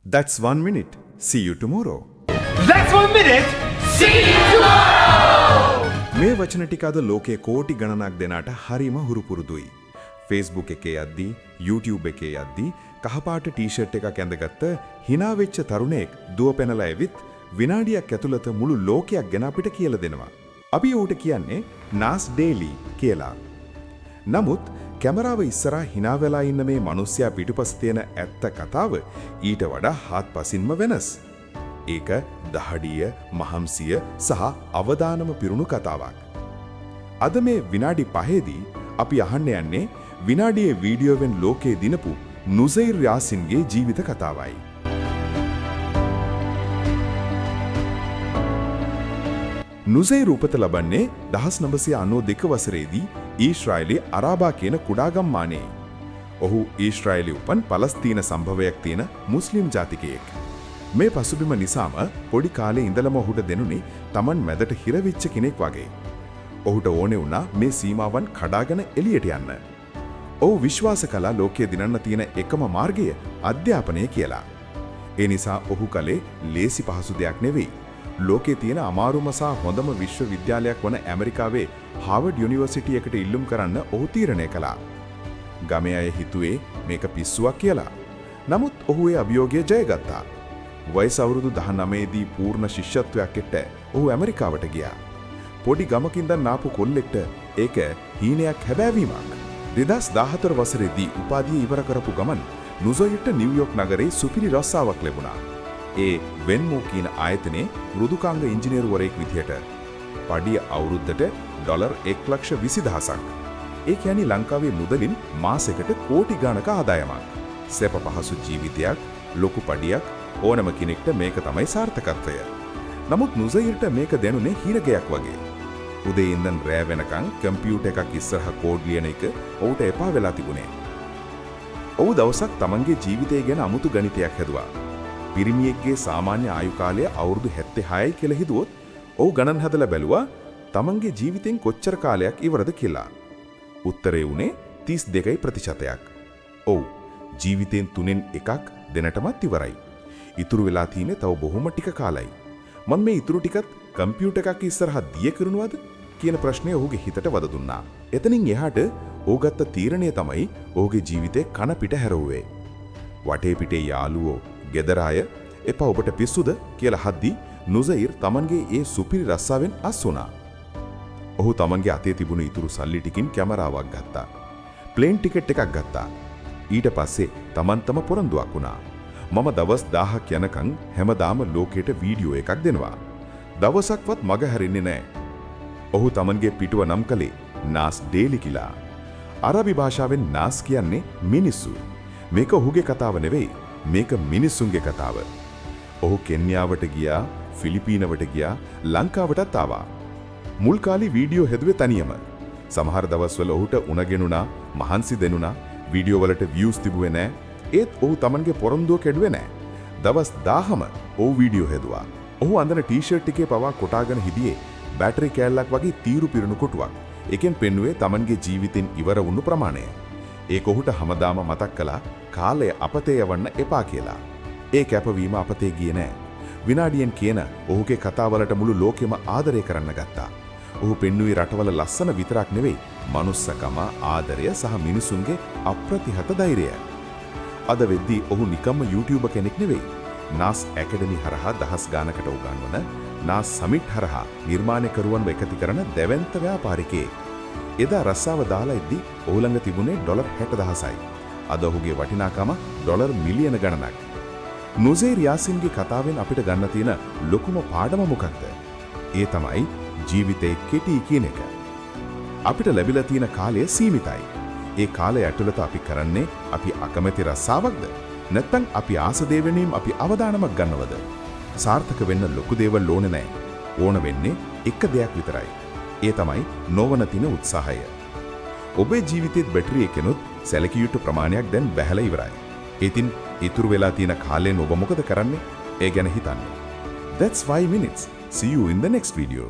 That's one minute. See you tomorrow. That's one minute. See you tomorrow! මේ වචන ටික අද ලෝකයේ කෝටි ගණනක් දෙනාට හරිම හුරු පුරුදුයි. Facebook එකේ යද්දී, YouTube එකේ යද්දී කහපාට ටී-ෂර්ට් එකක් ඇඳගත්ත හිනා වෙච්ච තරුණයෙක් දුව පැනලා ඇවිත් විනාඩියක් ඇතුළත මුළු ලෝකයක් ගැන අපිට කියලා දෙනවා. අපි ඔහුට කියන්නේ නාස් ඩේලි කියලා. නමුත් කැමරාව ඉස්සරහා හිනා වෙලා ඉන්න මේ මිනිස්සයා පිටුපස තියෙන ඇත්ත කතාව ඊට වඩා හාත්පසින්ම වෙනස්. ඒක දහඩිය, මහන්සිය සහ අවදානම පිරුණු කතාවක්. අද මේ විනාඩි 5දී අපි අහන්න යන්නේ විනාඩියේ වීඩියෝවෙන් ලෝකේ දිනපු නුසයිර් යාසින්ගේ ජීවිත කතාවයි. නුසයිර් උපත ලබන්නේ 1992 වසරේදී ඊශ්‍රායලයේ අරාබා කියන කුඩා ගම්මානයේ. ඔහු ඊශ්‍රායලයේ උපන් පලස්තීන සම්භවයක් තියෙන මුස්ලිම් ජාතිකයෙක්. මේ පසුබිම නිසාම පොඩි කාලේ ඉඳලම ඔහුට දැනුනේ තමන් මැදට හිර වෙච්ච කෙනෙක් වගේ. ඔහුට ඕනේ වුණා මේ සීමාවන් කඩාගෙන එළියට යන්න. ඔහු විශ්වාස කළා ලෝකයේ දිනන්න තියෙන එකම මාර්ගය අධ්‍යාපනය කියලා. ඒ නිසා ඔහු කලේ ලේසි පහසු දෙයක් නෙවෙයි. ලෝකයේ තියෙන අමාරුම සහ හොඳම විශ්වවිද්‍යාලයක් වන ඇමරිකාවේ හාවර්ඩ් යුනිවර්සිටි එකට ඉල්ලුම් කරන්න ඔහු තීරණය කළා. ගමේ අය හිතුවේ මේක පිස්සුවක් කියලා. නමුත් ඔහු ඒ අභියෝගය ජයගත්තා. වයස අවුරුදු 19 දී පූර්ණ ශිෂ්‍යත්වයක් එක්ක ඔහු ඇමරිකාවට ගියා. පොඩි ගමක ඉඳන් ආපු කොල්ලෙක්ට ඒක හීනයක් හැබෑවීමක්. 2014 වසරේදී උපාධිය ඉවර කරපු ගමන් නුසයිර්ට නිව්යෝක් නගරේ සුපිරි රස්සාවක් ලැබුණා. ඒ වෙන්මෝ කියන ආයතනයේ මෘදුකාංග ඉංජිනේරුවරයෙක් විදිහට. පඩිය අවුරුද්දට ඩොලර් 1,20,000ක්. ඒ කියන්නේ ලංකාවේ මුදලින් මාසෙකට කෝටි ගානක ආදායමක්. සැප පහසු ජීවිතයක්, ලොකු පඩියක්, ඕනම කෙනෙක්ට මේක තමයි සාර්ථකත්වය. නමුත් නුසයිර්ට මේක දැනුනේ හිරගෙයක් වගේ. උදේ ඉඳන් රෑ වෙනකන් කම්පියුටර් එකක් ඉස්සරහ කෝඩ් ලියන එක ඔහුට එපා වෙලා තිබුණේ. ඔහු දවසක් තමන්ගේ ජීවිතය ගැන අමුතු ගණිතයක් හැදුවා. පිරිමියෙක්ගේ සාමාන්‍ය ආයු කාලය අවුරුදු 76යි කියලා හිතුවොත්, ඔහු ගණන් හදලා බැලුවා තමන්ගේ ජීවිතෙන් කොච්චර කාලයක් ඉවරද කියලා. උත්තරේ වුණේ 32 ප්‍රතිශතයක්. ඔව්, ජීවිතෙන් තුනෙන් එකක් දැනටමත් ඉවරයි. ඉතුරු වෙලා තියෙන්නේ තව බොහොම ටික කාලයි. මම මේ ඉතුරු ටිකත් කම්පියුටර් එකක් ඉස්සරහා දිය කරනවද කියන ප්‍රශ්නය ඔහුගේ හිතට වද දුන්නා. එතනින් එහාට ඔහු ගත්ත තීරණය තමයි ඔහුගේ ජීවිතේ කන පිට හැරවුවේ. වටේ පිටේ යාළුවෝ, ගෙදර අය "එපා, ඔබට පිස්සුද?" කියලා අහද්දි නුසයිර් තමන්ගේ ඒ සුපිරි රස්සාවෙන් අස් වුණා. ඔහු තමන්ගේ අතේ තිබුණු ඉතුරු සල්ලි ටිකින් කැමරාවක් ගත්තා. ප්ලේන් ටිකට් එකක් ගත්තා. ඊට පස්සේ තමන්ටම පොරොන්දුවක් වුණා. මම දවස් 1000ක් යනකම් හැමදාම ලෝකෙට වීඩියෝ එකක් දෙනවා. දවසක්වත් මග හැරෙන්නේ නැහැ. ඔහු තමන්ගේ පිටුව නම් කළේ නාස් ඩේලි කියලා. අරබි භාෂාවෙන් නාස් කියන්නේ මිනිස්සු. මේක ඔහුගේ කතාව නෙවෙයි. මේක මිනිස්සුන්ගේ කතාව. ඔහු කෙන්යාවට ගියා, ෆිලිපීනවට ගියා, ලංකාවටත් ආවා. මුල් කාලේ වීඩියෝ හැදුවේ තනියම. සමහර දවස්වල ඔහුට උණ ගෙනුණා, මහන්සි දැනුණා, වීඩියෝ වලට වීව්ස් තිබුවේ නෑ. ඒත් ඔහු තමන්ගේ පොරොන්දුව කැඩුවේ නෑ. දවස් 1000ම ඔහු වීඩියෝ හැදුවා. ඔහු අඳන ටී-ෂර්ට් එකේ පවා කොටාගෙන හිටියේ බැටරි කෑල්ලක් වගේ තීරු පිරුණු කොටුවක්. ඒකෙන් පෙන්නුවේ තමන්ගේ ජීවිතෙන් ඉවර වුණු ප්‍රමාණය. ඒක ඔහුට හැමදාම මතක් කළා කාලය අපතේ යවන්න එපා කියලා. ඒ කැපවීම අපතේ ගියේ නෑ. විනාඩියෙන් කියන ඔහුගේ කතාවලට මුළු ලෝකෙම ආදරය කරන්න ගත්තා. ඔහු පෙන්නුවේ රටවල ලස්සන විතරක් නෙවෙයි, මනුස්සකම, ආදරය සහ මිනිසුන්ගේ අප්‍රතිහත ධෛර්යය. අද වෙද්දී ඔහු නිකම්ම YouTuber කෙනෙක් නෙවෙයි. නාස් ඇකඩමි හරහා දහස් ගානකට උගන්වන, නාස් සමිට් හරහා නිර්මාණකරුවන්ව එකතු කරන දැවැන්ත ව්‍යාපාරිකයෙක්. එදා රස්සාව දාලා එද්දි ඔහු ළඟ තිබුණේ ඩොලර් 60,000යි. අද ඔහුගේ වටිනාකම ඩොලර් මිලියන ගණනක්. නුසේර් යාසින්ගේ කතාවෙන් අපිට ගන්න තියෙන ලොකුම පාඩම මොකක්ද? ඒ තමයි ජීවිතේ කෙටි කියන එක. අපිට ලැබිලා තියෙන කාලය සීමිතයි. ඒ කාලය ඇතුළත අපි කරන්නේ අපි අකමැති රස්සාවක්ද? නැත්නම් අපි ආස දේ වෙනුවෙන් අපි අවදානමක් ගන්නවද? සාර්ථක වෙන්න ලොකු දේවල් ඕනේ නැහැ. ඕන වෙන්නේ එක දෙයක් විතරයි. ඒ තමයි නොනවතින උත්සාහය. ඔබේ ජීවිතේත් බැටරි එකෙනුත් සැලකිය යුතු ප්‍රමාණයක් දැන් බැහැලා ඉවරයි. ඉතින් ඉතුරු වෙලා තියෙන කාලයෙන් ඔබ මොකද කරන්නේ? ඒ ගැන හිතන්න. That's 5 minutes. See you in the next video.